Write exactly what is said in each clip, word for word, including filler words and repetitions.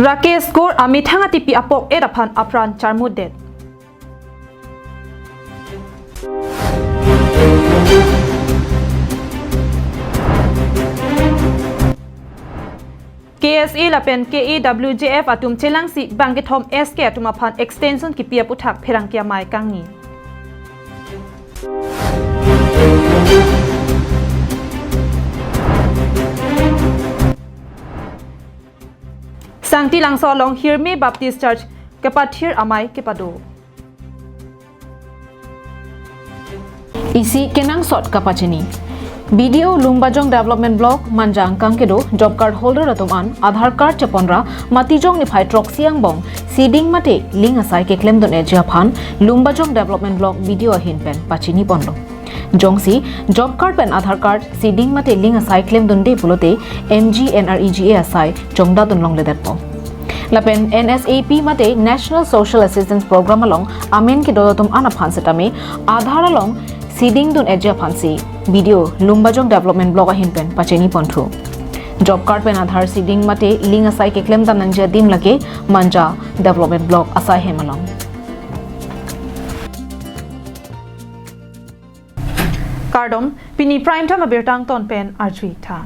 Rakesh Gour amethang atipi apok et aphan apran charmutdet. K S A lapen K A W J F atum chelangsi bangkethom S K atum aphan extension kipi aputhak pherangke amei kangni. Sangti Langso along Hirme Baptist Church kepathir amei kepado. Isi kenangsot kapachini. B D O Lumbajong Development Block Manjang kangkedo job card holder atum an Aadhaar card cheponra Matijong niphai throksi angbong seeding mate link asai keklemdun eji aphan Lumbajong Development Block B D O ahin pen pachini ponlo. Jongsi job card pen Aadhaar card seeding mate link asai klemdunde pulote M G N R E G A asai chongdadun longledetpo. Lapen N S A P mate National Social Assistance Program along amen kedo atum an aphan setame Aadhaar along seeding dun eji aphansi B D O Lumbajong Development Block ahin pen pachini ponthu. Job card pen Aadhaar seeding mate link asai keklemdam nangji adim lake Manja Development Block asai hem along. Kardom, pini Prime Time abirta angton pen arju-ik tha.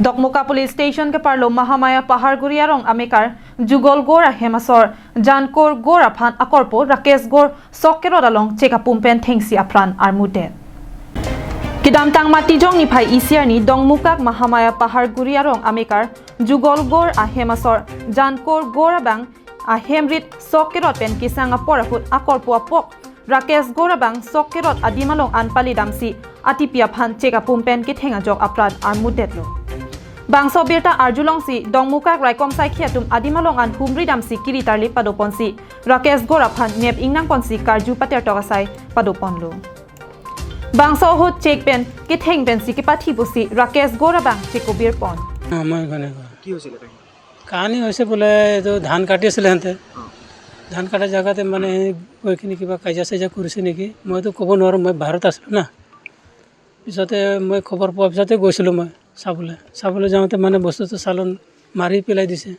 Dokmoka Police Station keparlo Mahamaya Paharguri arong amekar Jugol Gour ahem asor Jankor Gour aphan akorpo Rakesh Gour sok kerot along chek apum pen thengsi apran armutdet. Kedamtang Matijong niphai isi arni Dongmukak Mahamaya Paharguri arong amekar Jugol Gour ahem asor Jankor Gour abang ahem rit sok kerot pen kesang apor ahut akorpo apok Rakesh Gour abang sok kerot adim along an palidamsi atipi aphan chek apum pen ketheng ajok apran armutdetlo. Bangso birta arjulongsi Dongmukak raikom saikhi atum adim along an humri damsi kiri tarli padoponsi Rakesh Gour aphan nep ingnangponsi karju patertok asai padoponlo. Bangso ahut chek pen ketheng pensi kepathi pusi Rakesh Gour abang chekobirpon. আমার ঘনে ঘনে। কি হৈছিলে কাহিনী? কাহিনী হৈছে বোলে, এইটো ধান কাটি আছিলে সিহঁতে। অ। ধান কটা জেগাতে মানে গৈ কিনি কিবা কাজিয়া চাজিয়া কৰিছে নেকি, মইতো ক'ব নোৱাৰোঁ, মই বাহিৰত আছিলোঁ না। পিছতে মই খবৰ পোৱাৰ পিছতে গৈছিলোঁ মই চাবলৈ। চাবলৈ যাওঁতে মানে বস্তুটো চালোঁ, মাৰি পেলাই দিছে।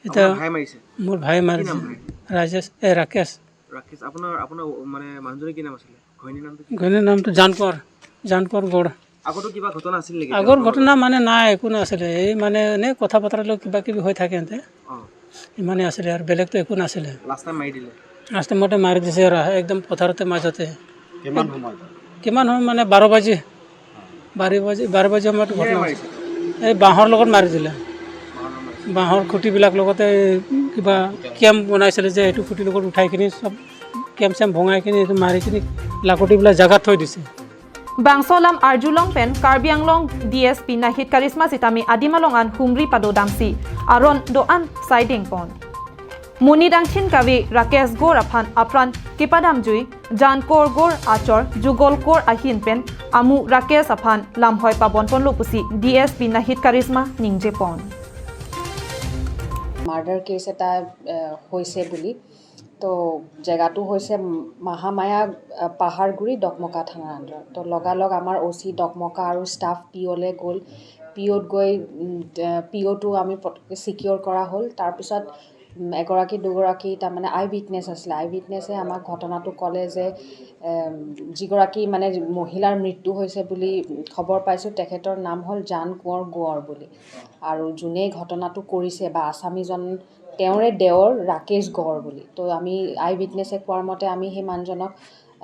এতিয়া আপোনাৰ ভাই মাৰিছে? মোৰ ভাই কি মাৰিছে। নাম ভাই? ৰাজেশ, এ, ৰাকেশ। ৰাকেশ, আপোনাৰ, আপোনাৰ মানে মানুহজনৰ কি নাম আছিলে? ঘৈণীৰ নামটো কি? ঘৈণীৰ নামটো জানকৰ, জানকৰ গৌৰ। আগতো কিবা ঘটনা আছিল নেকি আগৰ তেওঁৰ ঘটনা লগত? মানে নাই, একো নাছিলে। এই মানে এনে কথা বতৰা লৈ কিবা কিবি হৈ থাকে সিহঁতে। অ। ইমানেই আছিলে আৰু বেলেগতো একো নাছিলে। লাষ্ট টাইম মাৰি দিলে? লাষ্ট টাইমতে মাৰি দিছে আৰু একদম পথাৰতে মাজতে। কিমান সময়? কিমান সময় মানে বাৰ বাজি, বাৰ বাজি, বাৰ বাজি সময়ত কিহেৰে ঘটনা মাৰিছে? এই বাঁহৰ লগত মাৰি দিলে। বাঁহৰ লগত মাৰিছে। বাঁহৰ খুঁটিবিলাক লগতে কিবা কেম্প বনাইছিলে যে, এইটো খুঁটিৰ লগত উঠাই কিনি চব কেম্প চেম্প ভঙাই কিনি এইটো মাৰি কিনি লাকটিবিলাক জেগাত থৈ দিছে। Bangso alam arjulong pen Karbi Anglong D S P Nahit Karishma sitame adim along an humri padodamsi aron do-an saidengpon. Monit angthin kave Rakesh Gour aphan apran kepadamjui Jankor Gour achor Jugol Gour ahin pen amu Rakesh aphan lamhoi pabonponlo pusi D S P Nahit Karishma ningjepon. Murder case এটা, এ, হৈছে বুলি। তো জেগাটো হৈছে মাহামায়া, এ, পাহাৰগুৰি, ডকমকা থানাৰ আণ্ডাৰত। তো লগালগ আমাৰ অ চি ডকমকা আৰু ষ্টাফ পি অ'লৈ গ'ল। পি অ'ত গৈ, উম, এ, পি অ'টো আমি পটককৈ ছিকিয়ৰ কৰা হ'ল। তাৰপিছত, উম, এগৰাকী দুগৰাকী তাৰমানে আই উইটনেছ আছিলে। আই উইটনেছে আমাক ঘটনাটো ক'লে যে, এম, যিগৰাকী মানে মহিলাৰ মৃত্যু হৈছে বুলি খবৰ পাইছোঁ, তেখেতৰ নাম হ'ল জান কোঁৱৰ গোঁৱৰ বুলি। আৰু যোনে ঘটনাটো কৰিছে বা আছামীজন, তেওঁৰে দেওৰ ৰাকেশ গড় বুলি। তো আমি আই উইটনেছে কোৱাৰ মতে আমি সেই মানুহজনক,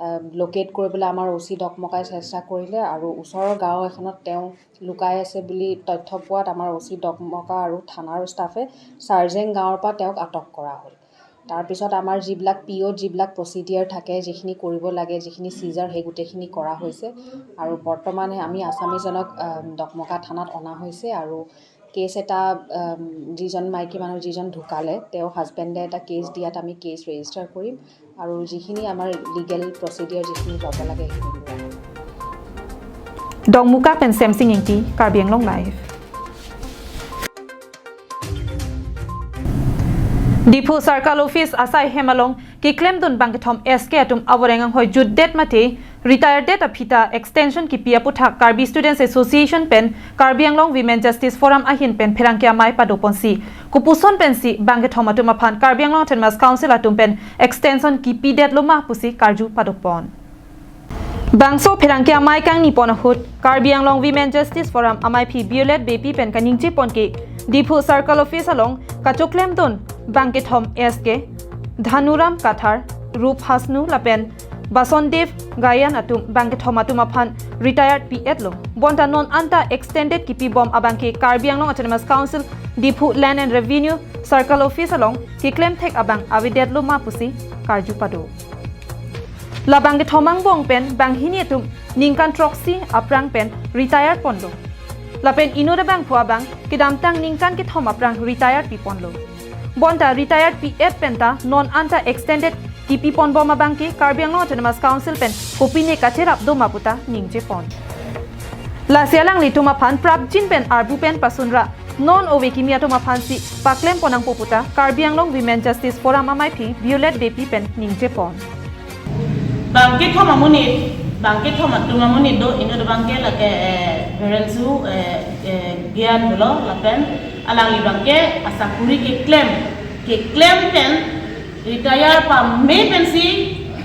আহ, লোকেট কৰিবলৈ আমাৰ অ চি ডকমকাই চেষ্টা কৰিলে আৰু ওচৰৰ গাঁও এখনত তেওঁ লুকাই আছে বুলি তথ্য পোৱাত আমাৰ অ চি ডকমকা আৰু থানাৰ ষ্টাফে চাৰ্জেং গাঁৱৰ পৰা তেওঁক আটক কৰা হ'ল। তাৰপিছত আমাৰ যিবিলাক পি অ'ত যিবিলাক প্ৰচিডিয়াৰ থাকে, যিখিনি কৰিব লাগে, যিখিনি চিজাৰ, সেই গোটেইখিনি কৰা হৈছে। আৰু বৰ্তমানে আমি আছামীজনক, আহ, ডকমকা থানাত অনা হৈছে আৰু কেছ এটা, আম, যিজন মাইকী মানুহ যিজন ঢুকালে, তেওঁ হাজবেণ্ডে এটা কেছ দিয়াত আমি কেছ ৰেজিষ্টাৰ কৰিম আৰু যিখিনি আমাৰ লিগেল প্ৰচিডিয়াৰ যিখিনি ল'ব লাগে সেইখিনি ল'ম। Dongmukak pen Semsing Ingti, Karbi Anglong Live. Diphu Circle Office asai hem along keklemdun bangkethom S K atum avoreng anghoi jutdet mate Retired det aphi ta extension kipi aputhak Karbi Students Association pen Karbi Anglong Women Justice Forum ahin pen pherangke amei padoponsi, kopuson pensi bangkethom atum aphan Karbi Anglong Autonomous Council atum pen extension kipidetloma pusi karju padopon. Bangso pherangke amei kangnipon ahut Karbi Anglong Women Justice Forum ameiphi Violet Beypi pen kaningjepon ke, Diphu Circle Office along kachoklemdun bangkethom S K, Dhanuram Kathar, Rup Hasnu lapen Basandev Gayan atum bangkethom atum aphan retired pi-etlo. Bonta non anta extended kipibom abangke Karbi Anglong Autonomous Council Diphu Land and Revenue Circle Office along keklemthek abang avedetloma pusi karju pado. La bangkethom angbong pen banghini atum ningkan throksi aphrang pen retired ponlo. Lapen inut abangphu abang kedamtang ningkan kethom aphrang retired piponlo. Bonta retired pi-et penta non anta extended kipiponbom abangke Karbi Anglong Autonomous Council pen kopine kacherap doma puta ningjepon. Lasi alanglitum aphan prapjin pen arbu pen pasunra non ove kimi atum aphansi paklempon nangpo puta Karbi Anglong Women Justice Forum ameiphi Violet Beypi pen ningjepon. Bangkethom amonit, bangkethom atum amonit do, inut abangke lake, eh, Birensu, eh, eh, Gayan pulo, lapen alangli abangke asakuri keklem, keklem pen retire pame pensi,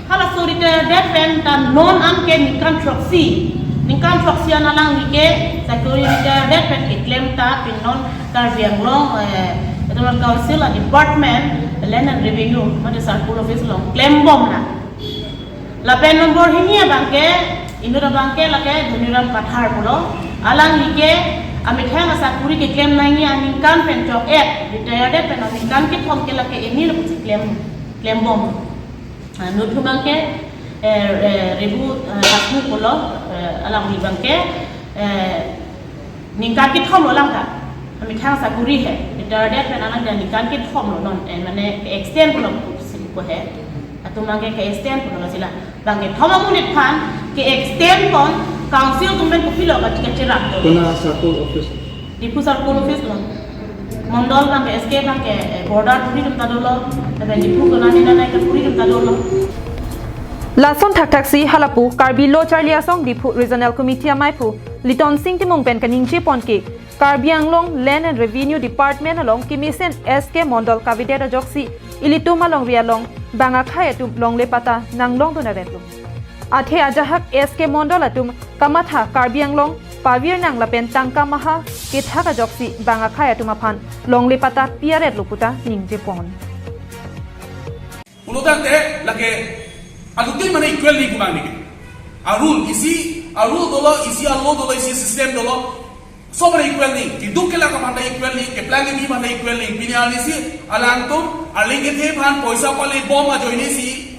halaso retire det pen ta non anke ningkan throksi, ningkan throksi an alangli ke sakuri retire det pen keklem ta pin non Karbi Anglong, eh, Autonomous Council a Department Land and Revenue mate Circle Office along klembomnang. Lapen nombor hini abangke, inut abangke lake Dhanuram Kathar pulo. Alangli ke amethang asakuri keklem nangji aningkan pen chok-et, retired pen aningkan kethom ke lake eni lapusi klem, klembom. Ah, inut abangke, eh, eh, Rebu, eh, Hasnu pulo, eh, alangli abangke, eh, ningkan kethomlo lang ta. Amethang asakuri he. Retired pen alang ningkan kethomlo non, eh, mane extend pulo pusi ko he. Atum abangke ke extend pulo sila. Bangkethom amonit aphan ke extend pon council atum pen kopilo ka kacherap do. Kona circle office? Diphu circle office lo. Mondol abangke S K abangke, eh, border puri atum ta dolo. Lapen Diphu kona nina nai ke puri atum ta dolo. Lason thakthaksi halapu Karbi Lo Charli Asong Diphu Regional Committee ameiphu Litonsing Timung pen kaningjepon ke, Karbi Anglong Land and Revenue Department along kemesen S K Mondol kavedet ajoksi ilitum alongri along bang akhei atum longle patta nanglongdun aretlo. Athe ajahak S K Mondol atum kamatha Karbi Anglong pavirnang lapen tangka maha kethak ajoksi bang akhei atum aphan longle patta pi aretlo puta ningjepon. Pulotangte lake alutin mane equal ni kumang ni. A rule isi, a rule dolo, isi a law dolo, isi system dolo. Sob mane equal ni. Keduk kelak aphan ta equal ni, keplang kemi aphan ta equal ni. Pini arnisi alangtum arleng kethe aphan poisa palebom ajoinesi.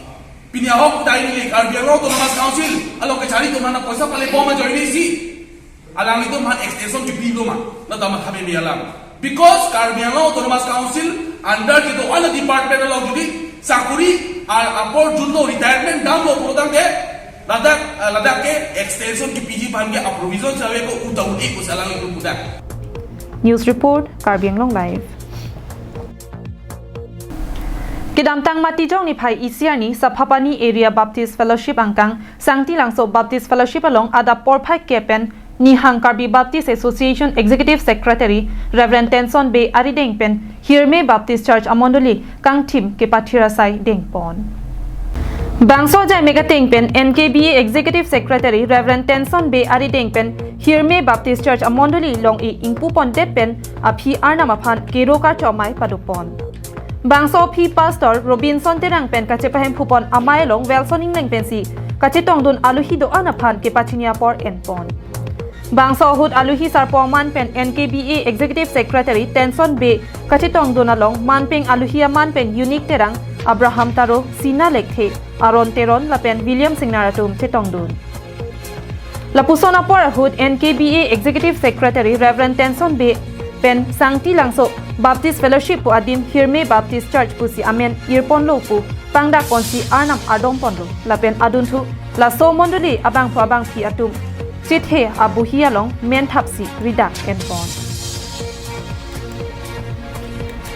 Pini ahok dai ni Karbi Anglong Autonomous Council along kechari atum aphan poisa palebom ajoinesi. Alanglitum aphan extension kipiloma, la ta matha meme alam. Because Karbi Anglong Autonomous Council under kedo-an a department along jodi sakuri a-, apor junlo, retirement damlo pulotangte, ladak, eh, ladak ke extension kipiji aphan ke a provision save ko uta un-e pusi alanglitum pudak. News report, Karbi Anglong Live. Kedamtang Matijong niphai isi arni Saphapani Area Baptist Fellowship angkang Sangti Langso Baptist Fellowship along adap porphai kep pen Nihang Karbi Baptist Association Executive Secretary Reverend Tenson Bey arideng pen Hirme Baptist Church amondoli kangthim kepathir asai dengpon. Bangso ajai mek ateng pen N K B A Executive Secretary Reverend Tenson Bey arideng pen Hirme Baptist Church amondoli long-e ingpupondet pen aphi Arnam aphan kero karcho amei padopon. Bangso aphi Pastor Robinson Terang pen kachepahemphupon amei along Wilson Ingleng pensi kachetongdun aluhi do-an aphan kepachini apor enpon. Bangso ahut aluhi sarpo aman pen N K B A Executive Secretary Tenson Bey kachetongdun along manpeng aluhi aman pen Unique Terang, Abraham Taro, Sina Lekthe, Aaron Teron lapen William Singnar atum chetongdun. Lapuson apor ahut N K B A Executive Secretary Reverend Tenson Bey pen Sangti Langso Baptist Fellowship pu adim Hirme Baptist Church pusi amen irponlo pu pangdakponsi Arnam ardomponlo. Lapen adunthu laso mondoli abangphu abangphi atum chethe abohi along menthapsi ridak enpon.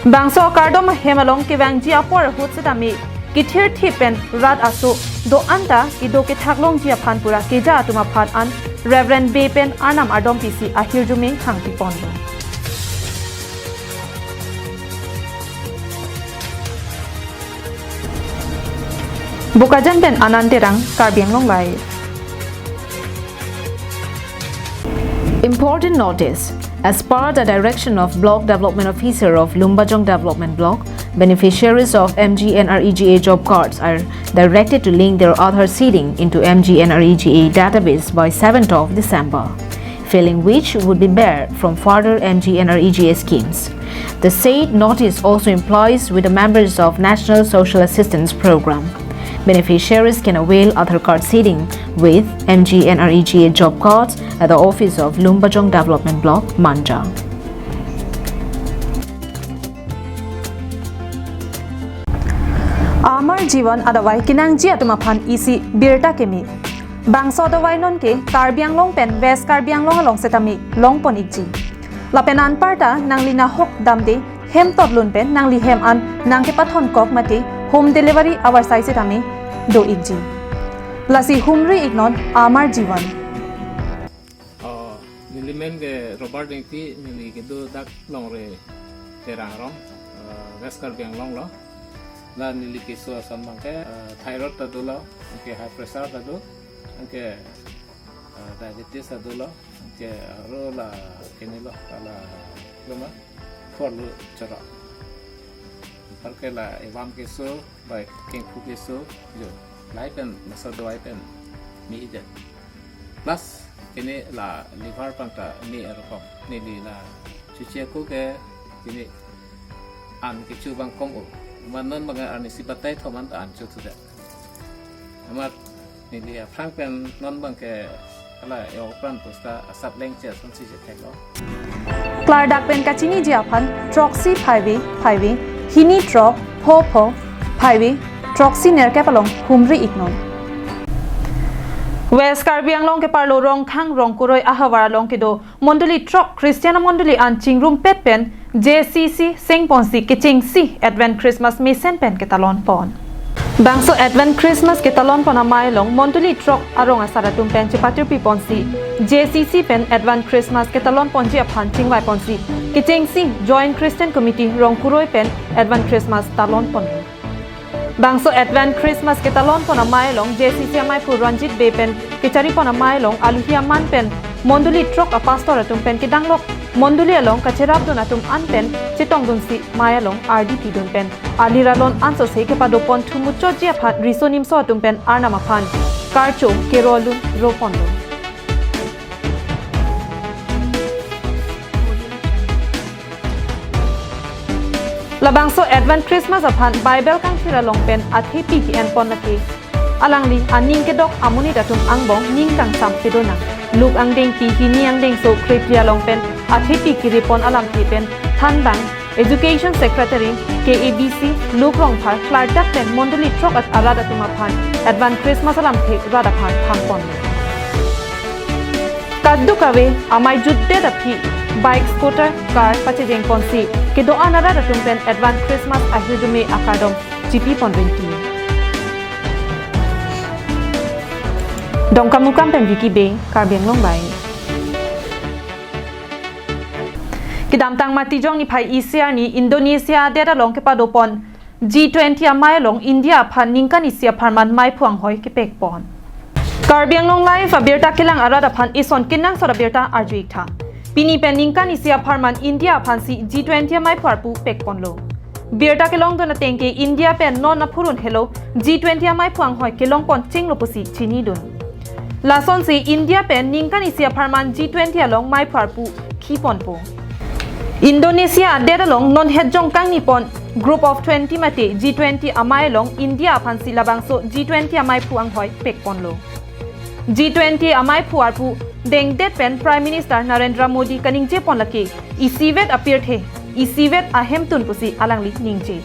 Bangso akardom ahem along kevangji apor ahut setame kethirthip pen rat aso Do-an ta kedo kethak longji aphan pura keja atum aphan an Reverend Bey pen Arnam ardom pisi ahirjume hangpipon do. Bokajan pen Anand Terang, Karbi Anglong Live. Important notice. As per the direction of Block Development Officer of Lumbajong Development Block, beneficiaries of M G N R E G A job cards are directed to link their Aadhaar seeding into M G N R E G A database by seventh of December, failing which would be barred from further M G N R E G A schemes. The said notice also implies with the members of National Social Assistance Program. Beneficiaries can avail Aadhaar card seeding with M G N R E G A job cards at the office of Lumbajong Development Block, Manja. Amar Jiwan adavai kenangji atum aphan isi birta keme. Bangso adavai nonke Karbi Anglong pen West Karbi Anglong along setame longpon ikji. Lapen anparta nangli nahok damde hem totlun pen nangli hem an nangkepathon kok mate home delivery avarsai setame do ikji. Lasi humri iknon Amar Jiwan. Oh, neli men ke Robert Engti, neli kedo dak Longri Terang rong, eh, West Karbi Anglong lo. La neli keso ason abangke, eh, thyroid ta dolo, anke high pressure ta do, anke, eh, diabetes ta dolo, anke aro la kene lo, la loma, thor lo choro. Anparke la evam keso, bai kengphu keso, jo, lahai pen, masa dawai pen, mi idet. Plus, kene la liver panta mi erokom. Neli la chuche ko ke, kene an kecho abang kom o. Amat non abang arnisi batai thom an ta an chothudet. Amat neli aphrang pen non abangke hala eopran pusta asap lengche asonsi chetheklo. Klardak pen kachiniji aphan throksi phaive phaive hini throk pho pho phaive throksi nerkep along humri iknon. West Karbi Anglong keparlo Rongkhang Rongkuroi ahavar along kedo mondoli throk Christian amondoli an chingrumpet pen J C C sengponsi kechengsi Advent Christmas mesen pen ketalonpon. Bangso Advent Christmas ketalonpon amei along mondoli throk arong asar atum pen chepatirpiponsi J C C pen Advent Christmas ketalonponji aphan chingvaiponsi kechengsi Joint Christian Committee Rongkuroi pen Advent Christmas talonpon. Bangso Advent Christmas ketalonpon amei along J C C ameiphu Ranjit Bey pen kecharipon amei along aluhi aman pen mondoli throk apastor atum pen kedanglok mondoli along kacherapdun atum an pen chetongdunsi mei along ardi pidun pen alir alon ansose kepadopon thumuchotji aphan riso nimso atum pen Arnam aphan karcho kerolun roponlo. Labangso Advent Christmas aphan Bible kangthir along pen athepi ke-enpon lake. Alangli aning kedok amonit atum angbong ning kangsam pedonang. Luke angdengpi hini angdengso krephli along pen athepi kiripon alamthe pen thanbang Education Secretary K A B C Luke Rongphar klardak pen mondoli throk at arat atum aphan Advent Christmas alamthe rat aphan thanpon. Kadokave amei jutdet aphi bike, scooter, car pachejengponsi kedo-an arat atum pen Advent Christmas ahirjume akardom chipipon rinti. Dongkamukam pen Vicky Bey, Karbi Anglong Live. Kedamtang Matijong niphai isi arni Indonesia adet along kepadopon G twenty amei along India aphan ningkan isi apharman meiphu anghoi kepekpon. Karbi Anglong Live abirta kelang arat aphan ison kenangsot abirta arju-iktha. Pini pen ningkan isi apharman India aphansi G twenty ameiphu arpu pekponlo. Birta kelongdun atengke India pen non aphurun helo G twenty ameiphu anghoi kelongpon chenglo pusi chinidun. Lasonsi India pen ningkan isi apharman G twenty along meiphu arpu khiponpo. Indonesia adet along non hetjong kangnipon Group of twenty mate G twenty amei along India aphansi labangso G twenty ameiphu anghoi pekponlo. G twenty ameiphu arpu dengdet pen Prime Minister Narendra Modi kaningjepon lake isivet apirthe, isivet ahemtun pusi alangli ningje.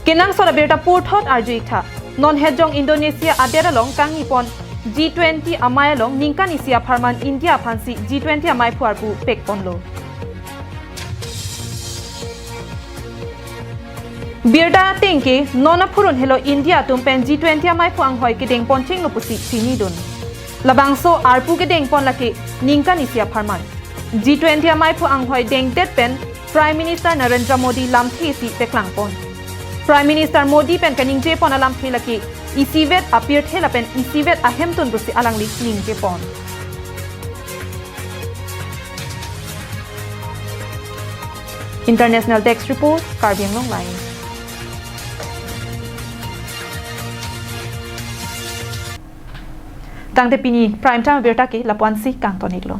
Kenangsot abirta purthot arju-iktha. Non hetjong Indonesia adet along kangnipon G twenty amei along ningkan isi apharman India aphansi G twenty ameiphu arpu pekponlo. Birta ateng ke non aphurun helo India atum pen G twenty amaiphu anghoi kedengpon chenglo pusi chinidun. Labangso arpu kedengpon lake ningkan isi apharman. G twenty amaiphu anghoi dengdet pen Prime Minister Narendra Modi lamthe isi peklangpon. Prime Minister Modi pen kaningjepon alamthe lake isivet apirthe lapen isivet ahemtun pusi alangli ningjepon. International Desk Report, Karbi Anglong Live. Tangte pini Prime Time abirta ke lapu-ansi kangton-iklo.